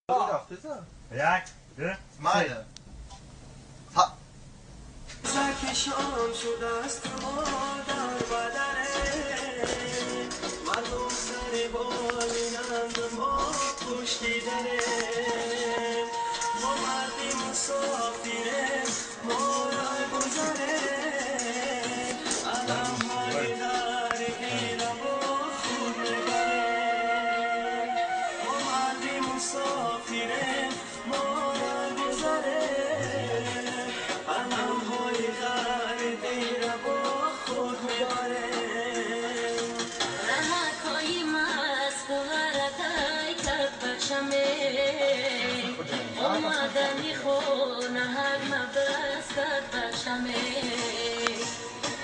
1, 2, Meine. سرکشان شده است ما در بدره مردم سر بالینند ما پشتی دره ما مردی مسافره ما راه گذره علم های در دیره با خود میبره ما مردی مسافره ما راه گذره علم های در دیره با خود میبره رهکای مسکوارتای کت بچمه اومدنی خونه هر مبس کت بچمه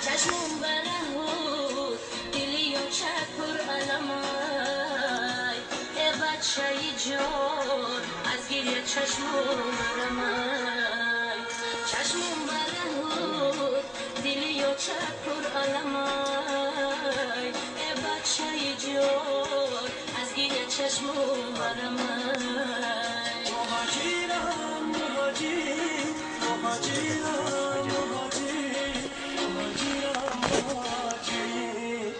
چشمون برهود دلیو چکر علمای ای بچه جان از گریه چشمون برمای چشمون برهود دلیو چکر علمای ای بچه جان از گریه چشمون برمای مهاجرم مهاجر مهاجرم مهاجر مهاجرم مهاجر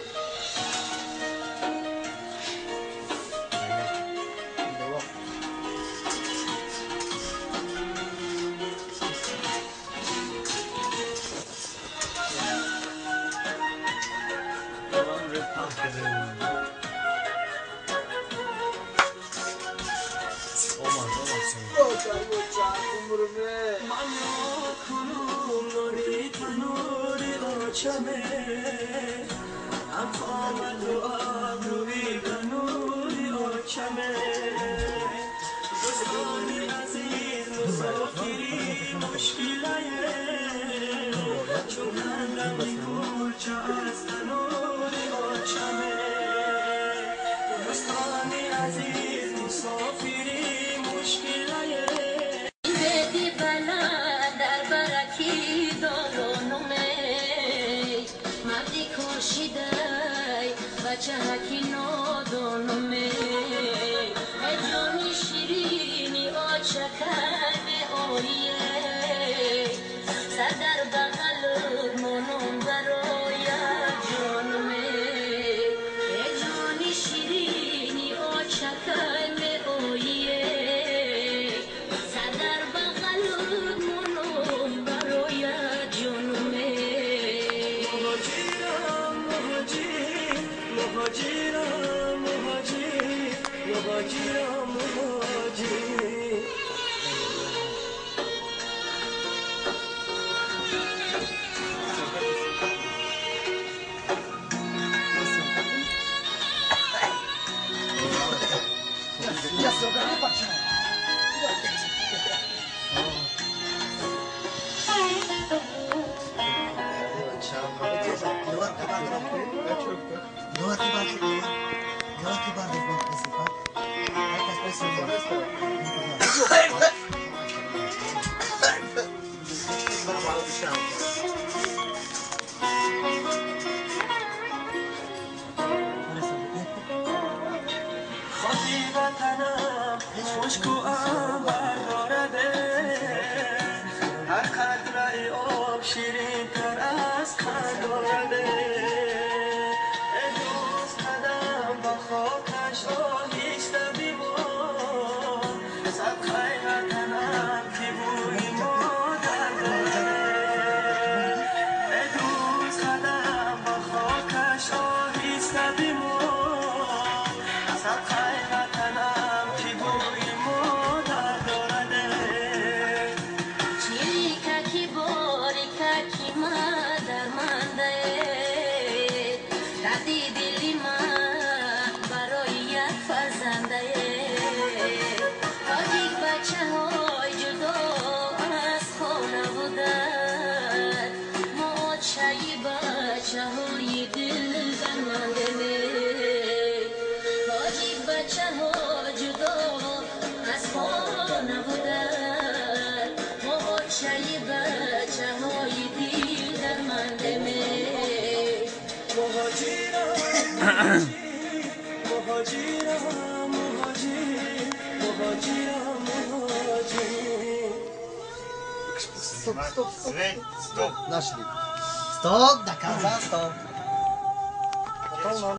من کنم نوری تنوری آچمه هم قامت و ابروی به نوری آچمه دوستان عزیز مسافری مشکله چون کندم کلچه از تنوری آچمه دوستان عزیز مسافری مشکله بدی بلا در برکی دارونمه مردی کشیدای بچه هکی نادونمه ای جانی شیرینی آچکم آیه سر در بغلت مانم برای جانمه ای جانی شیرینی آچکم آیه سر در بغلت مانم برای جانمه مهاجرم مهاجر مهاجرم مهاجر مهاجرم مهاجر خاکی وطنم خشک و عنبر دارده هر قطره آب شیرین تر از قند دارده ای دوست قدم با خاکش آهسته بمان صدقه وطنم که بوی مادر دارده ای دوست قدم با خاکش آهسته بمان صدقه وطنم که بوی مادر دارده چیریککی باریککی مادر مانده دردی دلی من برای یک فرزنده تاجیک بچه های جدا از خانه بودن ما آچه‌ی بچه های دل درمانده تاجیک بچه ها جدا از خانه بودن ما آچه‌ی بچه های دل درمانده مهاجرم مهاجرم مهاجر مهاجرم Стоп, стоп, стоп. Стоп. Нашли. Стоп, до конца, стоп. Потом.